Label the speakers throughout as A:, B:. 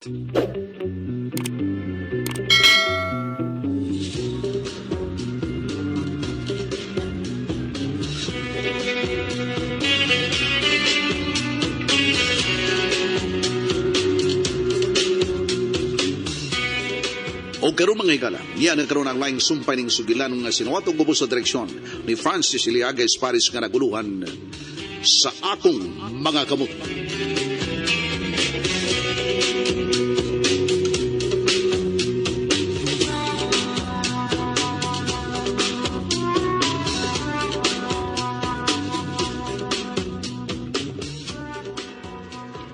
A: O karon mga higala, niya nagkaroon ang laing sumpay ning sugilan nga sinuwatong gubos sa direksyon ni Francis Iliaga Esparis nga naguluhan sa akong mga kamot.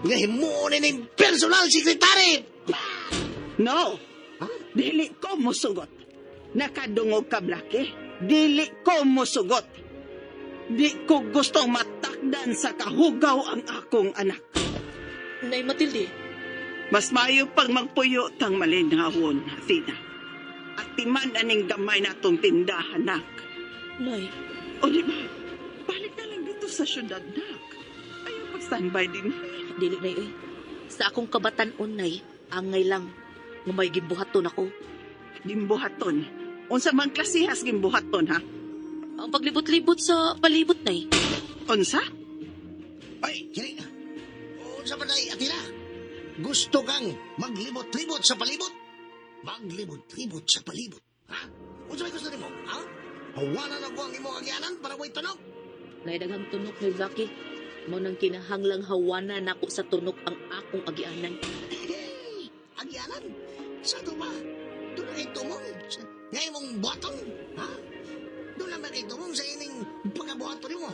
B: Nga himuon ni personal secretary.
C: No. Dili ko musugot. Nakadungog ka, Blackie. Dili ko musugot. Di ko gustong matakdan sa kahugaw ang akong anak.
D: Nay Matilde,
C: Mas maayo pag magpuyo tang malinawon, Athena. At timan aning gamay natong tindahan, nak.
D: Nay,
C: O di ba? Balik na lang dito sa syudad, nak. Ayaw pag-standby din.
D: Dili nay oy. Sa akong kabatan-on nay, angay lang nga may gibuhaton ako.
C: Gimbuhaton. Unsa man klasihas gimbuhaton, ha?
D: Ang paglibot-libot sa palibot nay.
C: Unsa?
B: Ay, kini. Unsa man ay Athena? Gusto kang maglibot-libot sa palibot? Maglibot-libot sa palibot. Ha? Unsa may gusto nimo? Ha? Hawanan ako ang imong agyanan para way tunog.
D: Nay daghang tunok ni Lucky. Mao nang kinahanglang hawana nako sa tunok ang akong agianan.
B: Hey, agyanan. Sa to ba? Doon na kay tumong. Nga imong buhaton. Ha? Doon na ba kay tumong sa ining pagkabuhaton nimo?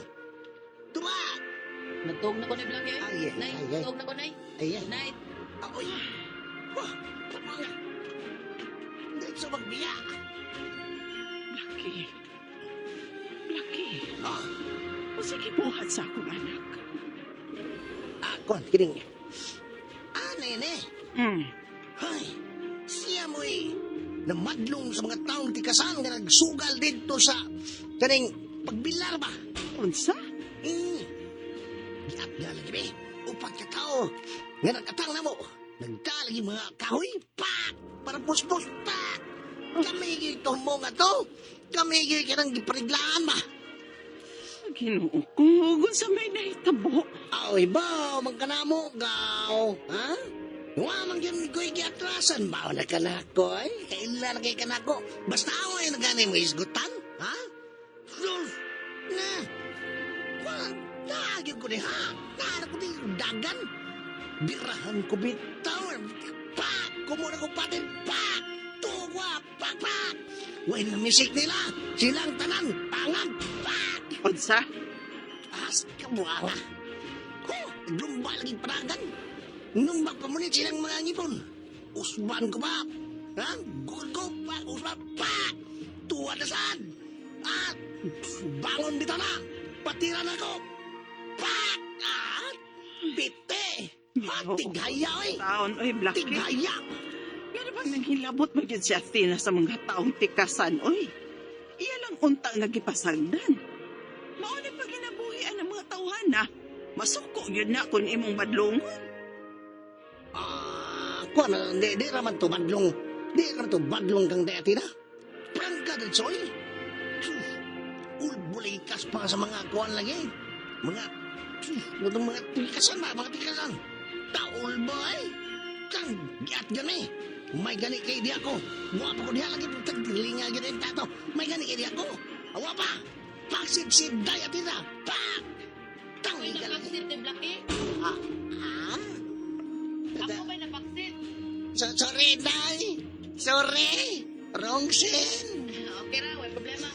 B: Tuma!
D: Nagtuog na ko ni Blackie.
B: Ay, ay,
D: Nay,
B: ay, ay.
D: tuog na ko nay.
B: Ay, ay.
D: Nay,
B: Aoy! Wah! Mga! Dito magbiya!
C: Blackie. Blackie.
B: Ah,
C: Unsa gibuhat sa akong anak?
B: ah, kon, kining. Ah, nene. Ay, siya mo'y namadlong sa mga taong tikasan nga nagsugal dito sa kaning pagbilar ba?
C: Unsa?
B: Giat nga lagi be. Upat ka tao. Nga nag-atang na mo. Nagdalagi mga kahoy. Pak! Para puspos. Pak! Kami gyud mo nga to. Kami gyud ka nang gipariglaan ba?
C: Ginoo ko, unsa may nahitabo?
B: Aoy ba, magkanamo, gaw. Ha? Wa man gyud ko'y giatrasan ba na kanako ay? Kaila na kay kanako. Basta ako ay nagani mo isgutan, ha? Sus! Na! Wa, naagyo ko ni ha? Naara ko ni dagan. Birahan ko bitaw. Pak! Kumuna ko patin. Pak! Tuwa! Pak! Pak! Way na music nila. Silang tanan. Pangag. Pak!
C: Unsa?
B: As kabuanga. Ko, lumba lagi peragan. Numba pa muna silang mga ngipon. Usban ko ba? Ha? Gugod ko pa, usban pa. Tuwa na saan? Ah, bangon dito na. Patira na ko. Pak! Ah, bite. Ha, tighaya oy.
C: Taon, oy, Blackie.
B: Tighaya.
C: Nga bang nanghilabot mo gyud si Athena sa mga taong tikasan, oy? Iya lang unta nga gipasagdan. Mao na paginabuhi ang mga tawhan na. Masuko gyud na kung imong badlongon.
B: Ah, kuan na, di raman to badlong. Di raman to badlong kang dati na. Prangka din soy. Ulbulikas pa sa mga kuan lagi. Mga, itong mga tikasan ba, mga tikasan. Taol ba eh? Kang giat gani. May gani kay di ako. Wa pa ko diha lagi taglinga gani tato. May gani kay di ako. Awa pa. Pagsip-sip dayat na. Pak! Tangi ka lagi.
D: Napaksit ni Blackie.
B: Ah, ah?
D: Ako ba'y napaksit?
B: Sorry, Day. Sorry. Wrong sin.
D: Okay ra, way problema.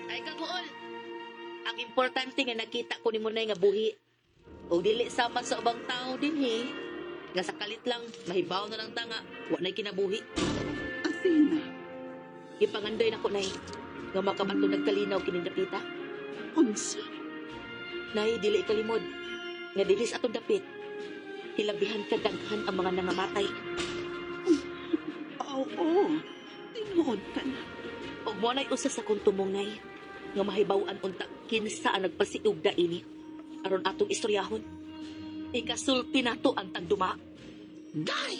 D: Ay kaguol. Ang importante nga nakita ko nimo nay nga buhi. O dili sama sa ubang tao dinhi. Nga sa kalit lang mahibaw na lang ta nga wa nay kinabuhi.
C: Athena,
D: Gipangandoy nako nay nga makabato nagkalinaw kining dapita.
C: unsa?
D: Nay dili kalimod nga dili sa atong dapit. Hilabihan ka daghan ang mga nangamatay.
C: Oo, tinuod ka na.
D: Og mo nay usa sa kong tumong nay nga mahibaw-an unta kinsa ang nagpasiugda ini aron atong istoryahon. Ikasulti nato ang tagduma.
B: Day!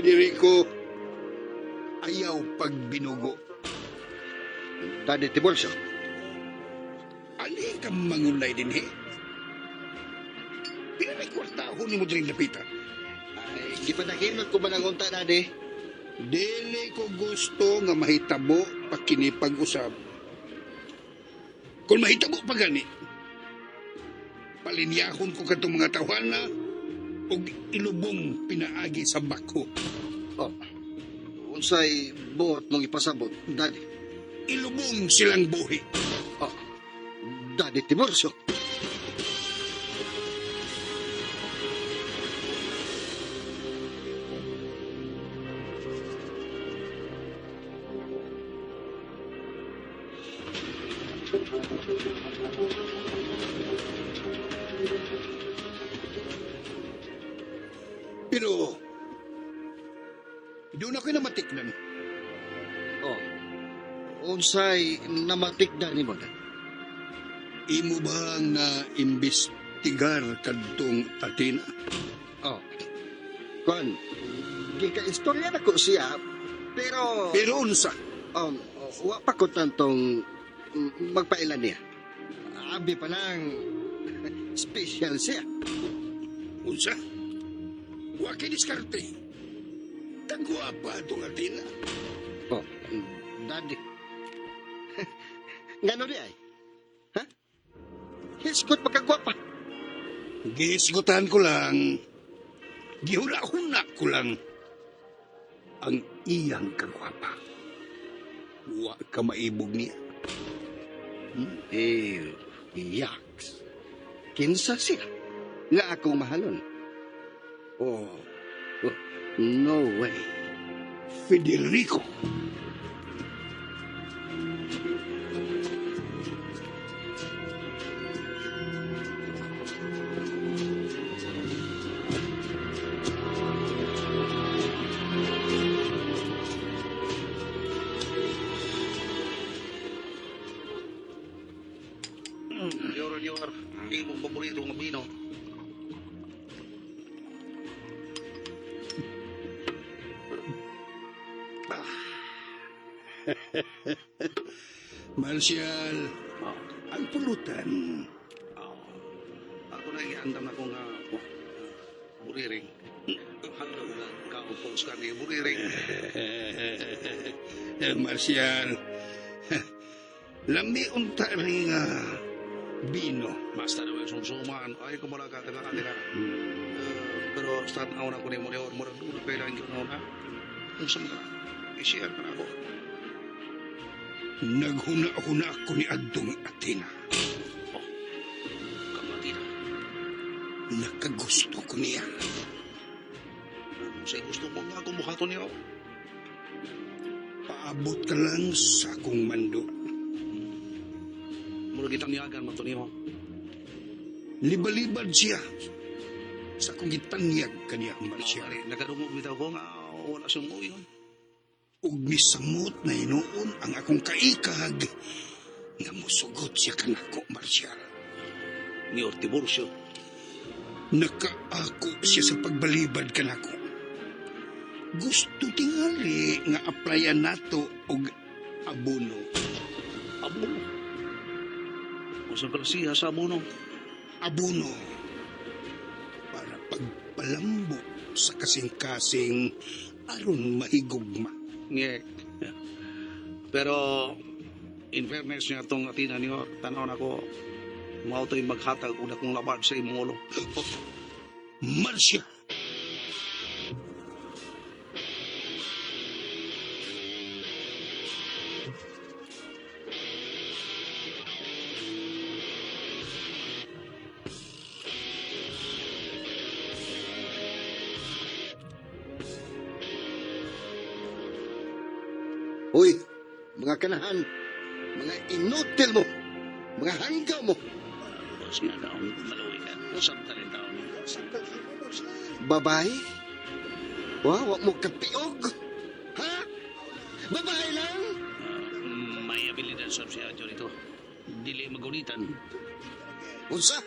E: Federico, ayaw pagbinugo.
F: Daddy Tiburcio.
E: Ali ka mangulay din he. Pila may kwartahon ni mo dring lapita.
F: Ay, gipanahimot ko man ang unta, Daddy.
E: Dili ko gusto nga mahitabo pa kini pag-usab. Kung mahitabo pa gani, palinyahon ko katong mga tawhana og ilubong pinaagi sa bako.
F: Oh. Unsay buot mong ipasabot, Daddy?
E: Ilubong silang buhi.
F: Oh. Daddy Tiburcio.
E: Pero, doon ako'y namatikdan.
F: Oh. Unsay namatikdan nimo, Daddy?
E: Imo bang na-imbestigar kadtong Athena?
F: Oh. Kuan, gika-istorya na ko siya, pero
E: Pero unsa?
F: wa pa ko tantong magpailan niya. Abi pa lang, special siya.
E: Unsa? Wa kay diskarte. Kagwapa itong Athena.
F: Oh, Daddy. Ngano di ay? Ha? Hisgot pagkagwapa.
E: Gihisgutan ko lang. Gihuna-huna ko lang. Ang iyang kagwapa. Wa ka maibog niya.
F: Eh, yaks. Kinsa siya? Nga akong mahalon. Oh, oh, no way.
E: Federico.
A: Yor, yor, imong paborito nga bino.
E: Marcial,
A: Oh.
E: ang pulutan.
A: Oh. Ako na giandam na ko nga buriring. Handa ko nga kaupos ka ni buriring.
E: Marcial, lami unta rin nga bino.
A: Basta na may sumsuman. Ay, kumala ka, taga ka, taga. Pero sa tanaw na ko ni mo, Leon, murag doon na kailangan yun na. Kung sa mga, i-share ka na ako.
E: Naghuna-huna ako ni Adtong Athena.
A: Oh, kang Athena.
E: Nakagusto ko niya.
A: Kung sa'yo gusto mo nga akong buhaton niyo.
E: Paabot ka lang sa akong mando.
A: Murag itang niyagan man to niyo.
E: Libalibad siya sa akong gitanyag kaniya, Marcial.
A: Mare, nakadungog bitaw ko nga wala siyang uyon.
E: Ug misamot na hinuon ang akong kaikag nga musugot siya kanako, Marcial.
A: Ni Ortiburcio.
E: Nakaako siya sa pagbalibad kanako. Gusto tingali nga applyan nato og abono.
A: Abono? Unsa klasiha sa abono?
E: Abono para pagpalambo sa kasing-kasing aron mahigugma.
A: Ngek. Pero in fairness niya itong Athena niyo, tanaw na ko, mao to'y maghatag og dakong labad sa imong ulo.
E: Marcia!
F: Uy, mga kanahan, mga inutil mo, mga hanggaw mo.
A: Boss nga daw, maluwi ka. Usap ka rin taon.
F: Babae? Wa, wa mo kapiog? Ha? Babae lang?
A: May abilidad sa siya dito. Dili magunitan.
F: Unsa?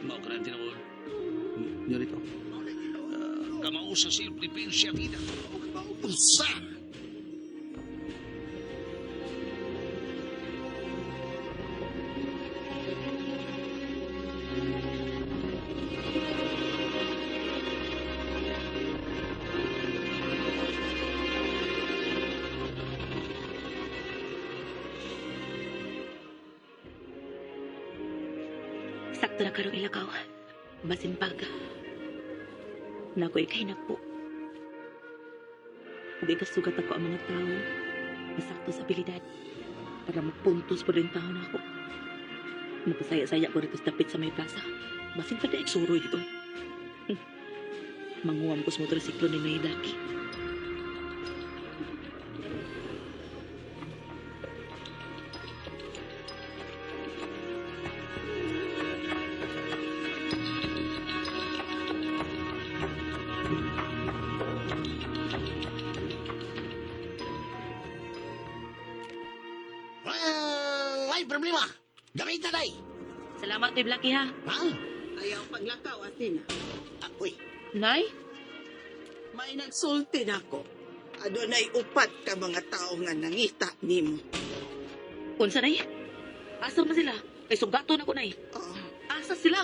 A: Mao ka na tinawag. Nyo rito. Kamao sa self-defense si Athena.
F: Unsa?
D: Sakto na karong ilakaw. Basin pag. Nakoy kay nagpo. Ug ikasugat ako ang mga tao. Masakto sa abilidad. Para mapuntos po rin tao na ako. Magpasaya-saya ko rito sa dapit sa may plaza. Basin pa na eksuroy dito. Manguam ko sa motorsiklo ni Nay Lucky.
B: Well, ay problema. Gamita day.
D: Salamat, Toy Blackie, ha?
B: Ha?
C: Ayaw paglakaw, Athena.
B: Ah, uy,
D: Nay?
C: May nagsulti nako. Adunay upat ka mga tao nga nangita nimo.
D: Unsa, Nay? Asa man sila? Kay sugaton ako, Nay.
C: Oh,
D: Asa sila?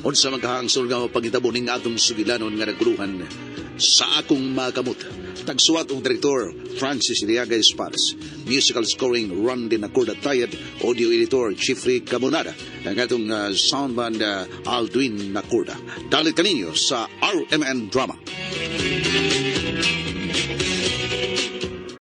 A: Unsa magkahangsol nga pagitabo ning atong sugilanon nga naguluhan sa akong makamot. Tagsuwat og direktor Francis Iliaga Espares. Musical scoring Randy Nacorda Tayad, audio editor Jeffrey Cabonada, ang atong soundman Aldwin Nacorda. Dalit kaninyo sa RMN Drama.